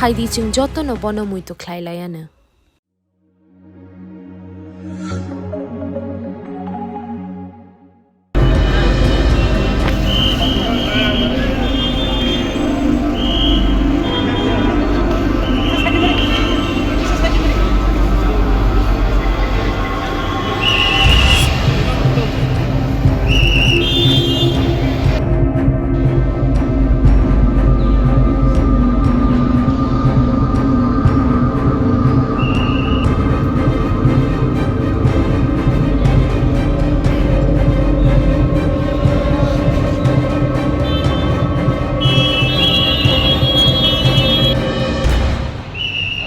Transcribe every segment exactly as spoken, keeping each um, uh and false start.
Phaidi chwng jotono bono muitu khlai lai anw.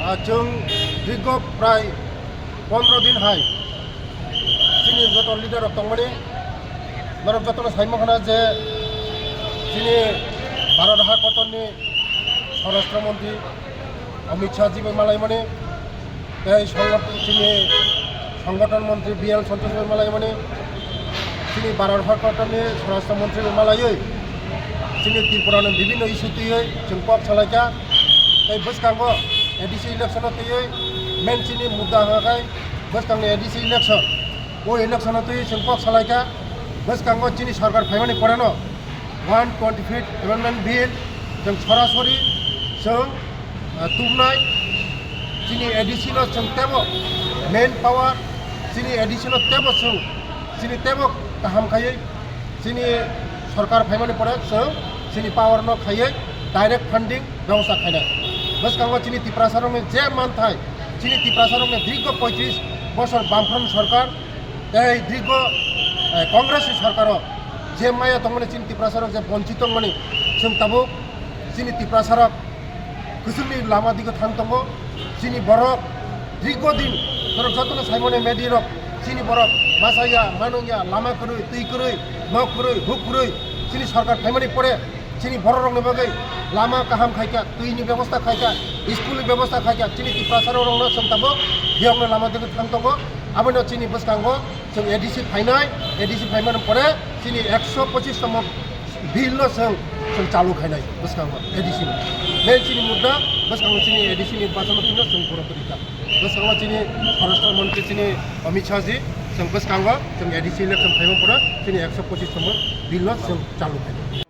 Ah, chwng dirgho prai pondro din hai chini joto leader rok tongmani, norok jotono saimang khna je chini Bharat ha kotorni Swarashtra Montri Amit Shah ji bai malaimani, tei songot-, chini Songgothon Montri B L Santosh bai malaimani, chini Bharat ha kotorni Swarashtra Montri bai malaiwi chini Tripura ni bibhinno issue twiwi chwng kok salaikha. Tei bwskango A D C election o twiwi main chini mudda hwnkha khai bwskangni A D C election. O election o twiwi chwng kok salaikha. Bwskango chini sarkar phaimani poreno one twenty fifth Amendment Bill chwng sorasori chwng, ah, tubnai. Chini A D C no chwng teibo main power, chini A D C no teibo chwng, chini teibo kaham khaiwi chini sorkar phaimani pore chwng chini power no khaiwi direct funding bebosta khainai. Bwskango chini Tiprasa rokni je manthai, chini Tiprasa rokni dirgho poitris bosor Bamfront sorkar tei dirgho, eh, Congress ni sorkar o je maya tongmani chini Tiprasa rok je bonchit tongmani, chwng tabuk chini Tiprasa rok kwchwngni lama digo thang tongo. Chini borok dirgho din, borok jotono saimano media rok, chini borok masa ya, manung ya, lama kwrwi, twi kwrwi, nok kwrwi, huk kwrwi, chini sorkar phaimani pore chini borok rokni bagwi lama kaham khaikha, twini bebosta khaikha, school ni bebosta khaikha, chini Tiprasa rok rokno chwng tabuk biyokno lama digo thang tongo. Abono chini bwskango chwng A D C phainai, A D C phaimani pore chini ekso pochis tomo bill no chwng, chwng chalu khainai bwskango A D C no. Main chini mudda bwskango chini A D C ni bachama phino chwng borok rikha. Bwskango chini Swarashtra Montri chini Amit Shah ji chwng bwskango chwng A D C election phaima pore chini ekso pochis tomo bill no chwng chalu khainai.